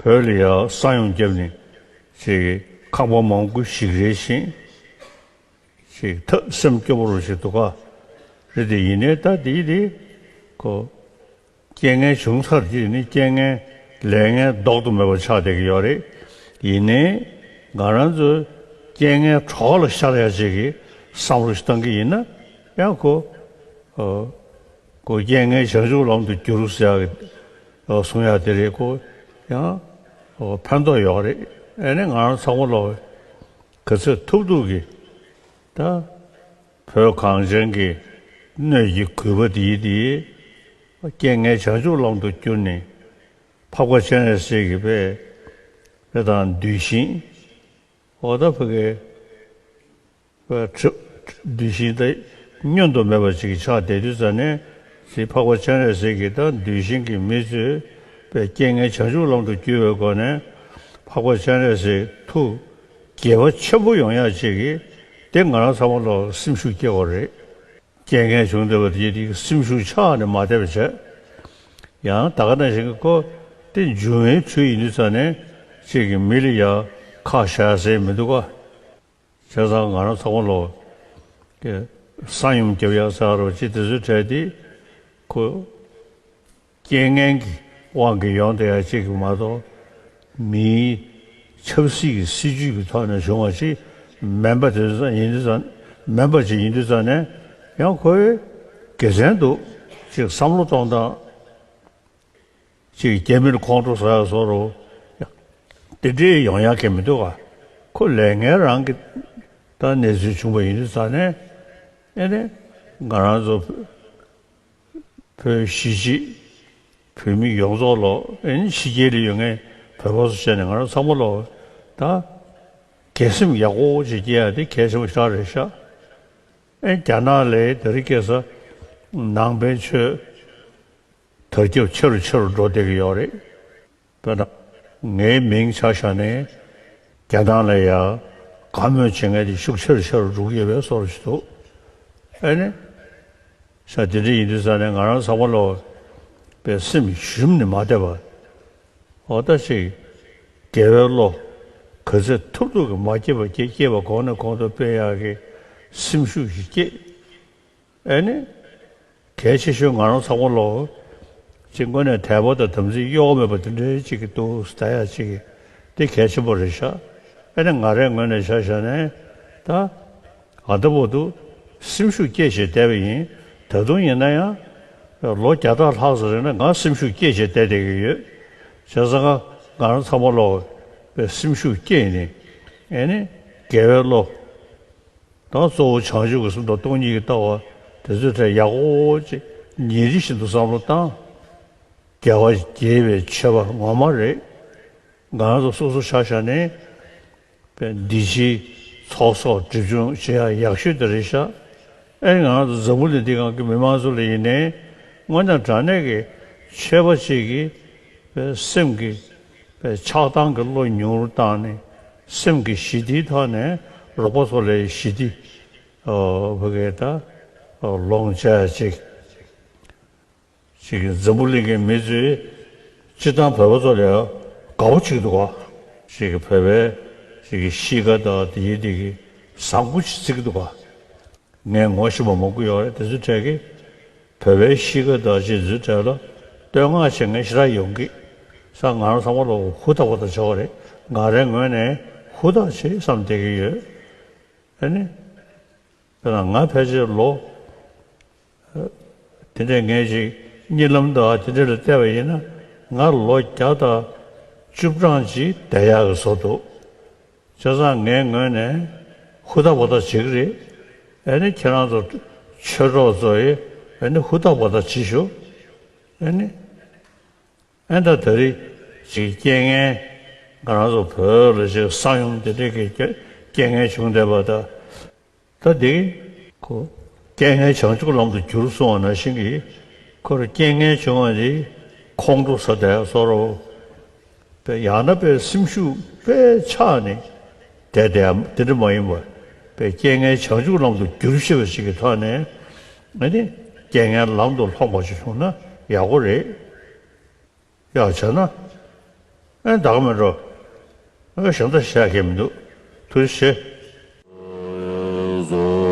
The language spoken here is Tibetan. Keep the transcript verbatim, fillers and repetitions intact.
བོད་ལ་ཡང་ས་ཡོམ་བརྒྱབ་ནས་ཅིག་ཁང་པ་མང་པོ་ཞིག་རལ་ཞིང་། ཅིག་ཐབས་སེམས་སྐྱོ་པོ་རུ་ཞིག་འདུག་ག་རེད་དེ། ཡིན་ནའི་ད་དེའི་དེ་ཁོ་རྐྱེན་ངན་བྱུང་ཚར་དེ་ནི་རྐྱེན་ངན་ལས་ངན་ལྡོག་ཏུ་མེད་པ་ཆགས་བསྡད་ཀྱི་ཡོད་རེད། ཡིན་ནའི་ང་རང་ཚོ་རྐྱེན་ངན་གྲོགས་ལ་ཤར་ཡ་ཅིག་གི་བསམ་བློ་ཞིག་བཏང་གི་ཡིན་ན་ཡང་ཁོ། ཨོ། ཁོ་རྐྱེན་ངན་བྱང་ཆུབ་ལམ་དུ་བསྒྱུར་ཟེར་ཡག་གི་གསུང་ཡག་དེ་རེད། ཁོ་ཡང་ཨོ་ཕན་ཐོགས་ཡོད་རེད། ཨེ་ནས་ང་རང་ཚང་མ་ལོག་ག་ཚོད་ཐུབ་ཐུབ་ཀྱིས་ད་བོད་གངས་ཅན་གྱི་སྣོད་ཀྱི་རྒུད་པ་དེའི་དེའི་རྐྱེན་ངན་བྱང་ཆུབ་ལམ་དུ་བསྒྱུར་ནས། འཕགས་པ་སྤྱན་རས་གཟིགས་ཀྱི་དཔེ་དེ་དང་གདུལ་ཞིང་། ཨོ་ད་ཕ་གི་པའི་གྲིབ་གདུལ་ཞིང་དེ་བསྙོན་དུ་མེད་པ་ཅིག་ཆགས་བསྡད་དུས་ཙ་ནས། ཅིག་འཕགས་པ་སྤྱན་རས་གཟིགས་ཀྱིས་ད་གདུལ་ཞིང་གི་མི་ཚོས་པའི་རྐྱེན་ངན་བྱང་ཆུབ་ལམ་དུ་བསྒྱུར་བའི་སྒོ་ནས་འཕགས་པ་སྤྱན་རས་གཟིགས་ཐུགས་དགྱེས་པ་ཆེན་པོ་ཡོང་ཡག་ཅིག་གིས་དེ་ང་རང་ཚང་མ་ལོག་སེམས་ཤུགས་སྐྱེ་དགོས་རེད། རྐྱེན་ངན་བྱུང་བསྡད་པ་དེ་དེ་སེམས་ཤུགས་ཆག་ནས་མ་བསྡད་པ་བྱས། ཡང་ད་ག་ནང་བཞིན་གྱི་ཁོ་དེ་འབྱུང་བའི་ཚུལ་ཡིན་དུས་ཙ་ནས་ཅིག་གི་མི་ལ་ཡང་ཁག་བཞག་ཟེར་མི་འདུག་ག་བྱས་ཙང་ང་རང་ཚང་མ་ལོག་གི་ས་ཡོམ་རྒྱབ་ཡག་ཟེར་རོ་ཅིག་དེ་ཚོའི་གྲས་དེ་ཁོ་རྐྱེན་ངན་གྱི་དབང་གིས་ཡོང་བསྡད་ཡག་ཅིག་གི་མ་གཏོགས། མིའི་ཆབ་སྲིད་ཀྱི་སྲིད་ཇུས་ཀྱི་ཐོག་ནས་བྱུང་བ་ཅིག་མིན་པ་དེ་ཚོ་ཡིན་དུས་ཙང་། མིན་པ་ཅིག་ཡིན་དུས་ཙང་ནས་ཡང་ཁོའི་དགེ་མཚན་འདུག་ཅིག་བསམ་བློ་གཏོང་སྟངས་ཅིག་རྒྱ་མིར་ཁོང་ཁྲོ་ཟ་ཡག་བཟོ་རོ། དེ་འདྲའི་ཡོང་ཡག་གི་མི་འདུག་ག་ཁོ་ལས་ངན་རང་གི་ད་གནས་ཚུལ་བྱུང་བ་ཡིན་དུས་ཙང་ནས། ཨེ་ནས་ང་རང་ཚོ་བོད་གཞིས་བྱེས་བོད་མི་ཡོངས་རྫོགས་ལོ། ཨེ་ནི་ཕྱི་རྒྱལ་ལ་ཡོད་མཁན་བོད་པ་ཚོ་བྱས་ནས་ང་རང་ཚང་མ་ལོ་ད་དགེ་སེམས་ཡག་པོ་ཅིག་སྐྱེ་ཡ་དེ་གལ་ཆེན་པོ་ཞིག་རེད་ཤག་ཨེ་རྒྱ་ནག་ལ་དེ་རིང་ཁ་སང་ནང་པའི་ཆོས་དར་ཁྱབ་ཆེ་རུ་ཆེ་རུ་འགྲོ་བསྡད་ཀྱི་ཡོད་རེད། དཔེར་ན། ངའི་མིང་ཆ་བཞག་ནས་རྒྱ་ནག་ལ་ཡ་བཀའ་མོལ་བྱེད་མཁན་དེ་ཤུགས་ཆེ་རུ་ཆེ་རུ་འགྲོ་གི་ཡོད་པའི་བཟོ་འདྲ་ཞིག་འདུག་ཨེ་ནི། ས་དེ་འདྲ་ཡིན་དུས་ཙ་ནས་ང་རང་ཚང་མ་ལོ་པའི་སེམས་ཞུམ་ནས་མ་བསྡད་པ། འོ་ད་ཅིག་དགེ་བའི་བློ་ག་ཚོད་ཐུབ་ཐུབ་ཀྱིས་མ་སྐྱེས་པ་སྐྱེ། སྐྱེས་པ་གོང་ནས་གོང་དུ་སྤེལ་ཡག་གི་སེམས་ཤུགས་ཤིག་སྐྱེས། ཨེ་ནི། གལ་ཆེ་ཤོས་ང་རང་ཚང་མ་ལོ། ཅིག་དངོས་གནས་དད་པ་དང་དམ་ཚིག་གཡོ་བ་མེད་པ་དེ་འདྲའི་ཅིག་གི་འདུག་ཟེར་ཡ་ཅིག་གི་དེ་གལ་ཆེན་པོ་རེད་ཤག་ཨེ་ནི་ང་རའི་ངོས་ནས་ཆ་བཞག་ནས་ད་ཨ་ད་བར་དུ་སེམས་ཤུགས་སྐྱེད་བྱས་བསྡད་པ་ཡིན། ད་དུང་ཡིན་ན་ཡང་ལོ་བརྒྱ་ཕྲག་ལྷག་ཙམ་རིང་ལ་ང་སེམས་ཤུགས་སྐྱེད་བྱས་བསྡད་བསྡད་ཀྱི་ཡོད། བྱས་ཙང་ང་རང་ཚང་མ་ལོ་སེམས་ཤུགས་སྐྱེད་ནས་ཨེ་ནི་དགེ་བའི་བློ། ད་གཙོ་བོ་བྱང་ཆུབ་ཀྱི་སེམས་དང་སྟོང་ཉིད་ཀྱི་ལྟ་བ་དེ་ཚོའི་གྲས་ཡག་པོ་ཅིག་ཉིན་རེ་བཞིན་དུ་བསམ་བློ་བཏང་། རྒྱལ་བ་དགྱེས་པའི་མཆོད་པ་ངོ་མ་རེད། ང་རང་ཚོ་སོ་སོ་ཆ་བཞག་ནས་པའི་འདི་ཕྱིའི་ཚོགས་གསོག་སྒྲིབ་སྦྱོང་བྱེད་ཡག་ཡག་ཤོས་དེ་རེད་ཤག་ཨེ་ང་རང་ཚོ་འཛམ་བུ་གླིང་འདི་སྒང་གི་མི་མང་ཚོ་ལ་ཡིན་ནའི་དངོས་གནས་དྲང་གནས་ཀྱི་ཆོས་པ་ཅིག་གིས་པའི་སེམས་ཀྱི་པའི་ཆགས་སྡང་གི་བློ་ཉུང་རུ་བཏང་ནས་སེམས་ཀྱི་ཞི་བདེའི་ཐོག་ནས་རོགས་པ་ཚོ་ལ་ཞི་བདེ་ཨོ་ཕ་གི་ད་ཨོ་ལོངས་སྤྱད་ཅིག་ཅིག་གི་འཛམ་བུ་གླིང་གི་མི་ཚོས་སྤྱིར་བཏང་བོད་པ་ཚོ་ལ་དགའ་པོ་བྱེད་ཀྱི་འདུག་ག་ཅིག་གི་བོད་པའི་ཅིག་གི་གཤིས་ཀ་དང་དེ་ཡི་དེ་གི་བཟང་པོ་ཅིག་བརྩི་གི་འདུག་ག་ངས་ངོ་ཤེས་པ་མང་པོ་ཡོད་རེད། དེ་ཚོའི་གྲས་ཀྱིས་བོད་པའི་གཤིས་ཀ་དང་ཅིག་ཚོའི་གྲས་ལ་བསྟོད་བསྔགས་བྱེད་མཁན་ཞེ་དྲག་ཡོང་གི་ས། ང་རང་ཚང་མ་ལ་ཧུར་ཐག་པ་ཐག་བྱ་བ་རེད། ང་རའི་ངོས་ནས་ཧུར་ཐག་བྱེད་བསམ་བསྡད་ཀྱི་ཡོད། ཨ་ནི། དཔེར་ན་ང་ཕལ་ཆེར་ལོ། དེ་འདྲས་ངས་ཅིག་གཉིད་ལམ་དུ་དེ་འདྲས་ལ་བལྟས་པ་ཡིན་ན་ང་ལོ་བརྒྱ་དང་བཅུ་གྲངས་ཅིག་བསྡད་ཡག་གི་བཟོ་འདུག་བྱས་ཙང་ངའི་ངོས་ནས་ཧུར་ཐག་པ་ཐག་བྱེད་ཀྱི་རེད། ཨ་ནི་ཁྱེད་རང་ཚོ་ཆོས་གྲོགས་ཚོ་ཡིས་ཨ་ནི་ཧུར་ཐག་པ་ཐག་བྱེད་ཤོག་ཨ་ནི། ཨེ་ད་ད་རེས་ཅིག་རྐྱེན་ངན་ང་རང་ཚོ་བོད་ལ་ཅིག་ས་ཡོམ་དེ་འདྲས་ཀྱི་རྐྱེན་རྐྱེན་ངན་བྱུང་བསྡད་པ་ད། ད་དེ་ཁོ་རྐྱེན་ངན་བྱང་ཆུབ་ལམ་དུ་བསྒྱུར་གསུངས་པ་ནང་བཞིན་གྱི་ཁོ་ར་རྐྱེན་ངན་བྱུང་བ་དེ་ཁོང་ཁྲོ་ཟ་བསྡད་བཟོ་འདྲ་པོ། པའི་ཡང་ན་པའི་སེམས་ཤུགས་དཔེ་ཆག་ནས་བསྡད་བསྡད་དེ་འདྲ་མ་ཡིན་པར་པའི་རྐྱེན་ངན་བྱང་ཆུབ་ལམ་དུ་བསྒྱུར་ཤེས་པ་ཞིག་གི་ཐོག་ནས་ཨ་ནི་རྐྱེན་ངན་ལམ་དུ་ལྷོངས་པ་ཞིག་བྱུང་ན་ཡག་པོ་རེད། ཡང་བྱས་ན། ཨེ་ད་ག་མེད་འགྲོ། ཨེ་ཞང་ད་བཤད་མཁན་མི་འདུག་ཐུགས་རྗེ་ཆེ།